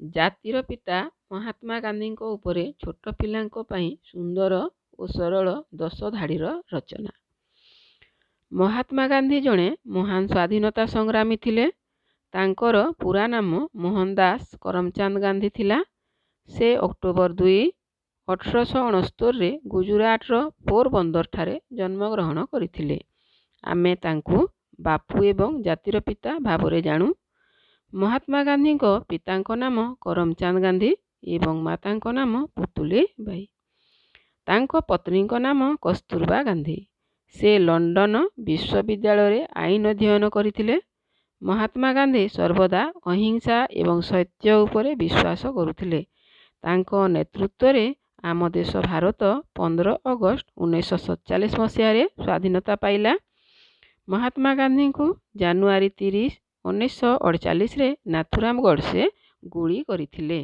ଜାତିର ପିତା ମହାତ୍ମା ଗାନ୍ଧୀଙ୍କ ଉପରେ ଛୋଟ ପିଲାଙ୍କ ପାଇଁ ସୁନ୍ଦର ଓ ସରଳ 10 ଧାଡ଼ିର ରଚନା। ମହାତ୍ମା ଗାନ୍ଧୀ ଜଣେ ମହାନ ସ୍ୱାଧୀନତା ସଂଗ୍ରାମୀ ଥିଲେ। ତାଙ୍କର ପୁରା ନାମ ମୋହନଦାସ କରମଚାନ୍ଦ ଗାନ୍ଧୀ ଥିଲା। ସେ ଅକ୍ଟୋବର 2, 1869ରେ ଗୁଜୁରାଟର ପୋରବନ୍ଦରଠାରେ ଜନ୍ମଗ୍ରହଣ କରିଥିଲେ। ଆମେ ତାଙ୍କୁ ବାପୁ ଏବଂ ଜାତିର ପିତା ଭାବରେ ଜାଣୁ। ମହାତ୍ମା ଗାନ୍ଧୀଙ୍କ ପିତାଙ୍କ ନାମ କରମଚାନ୍ଦ ଗାନ୍ଧୀ ଏବଂ ମାତାଙ୍କ ନାମ ପୁତୁଲି ବାଇ। ତାଙ୍କ ପତ୍ନୀଙ୍କ ନାମ କସ୍ତୁରବା ଗାନ୍ଧୀ। ସେ ଲଣ୍ଡନ ବିଶ୍ୱବିଦ୍ୟାଳୟରେ ଆଇନ ଅଧ୍ୟୟନ କରିଥିଲେ। ମହାତ୍ମା ଗାନ୍ଧୀ ସର୍ବଦା ଅହିଂସା ଏବଂ ସତ୍ୟ ଉପରେ ବିଶ୍ୱାସ କରୁଥିଲେ। ତାଙ୍କ ନେତୃତ୍ୱରେ ଆମ ଦେଶ ଭାରତ 15 ଅଗଷ୍ଟ 1947 ମସିହାରେ ସ୍ୱାଧୀନତା ପାଇଲା। ମହାତ୍ମା ଗାନ୍ଧୀଙ୍କୁ ଜାନୁଆରୀ 30, 1948ରେ ନାଥୁରାମ ଗଡ଼ସେ ଗୁଳି କରିଥିଲେ।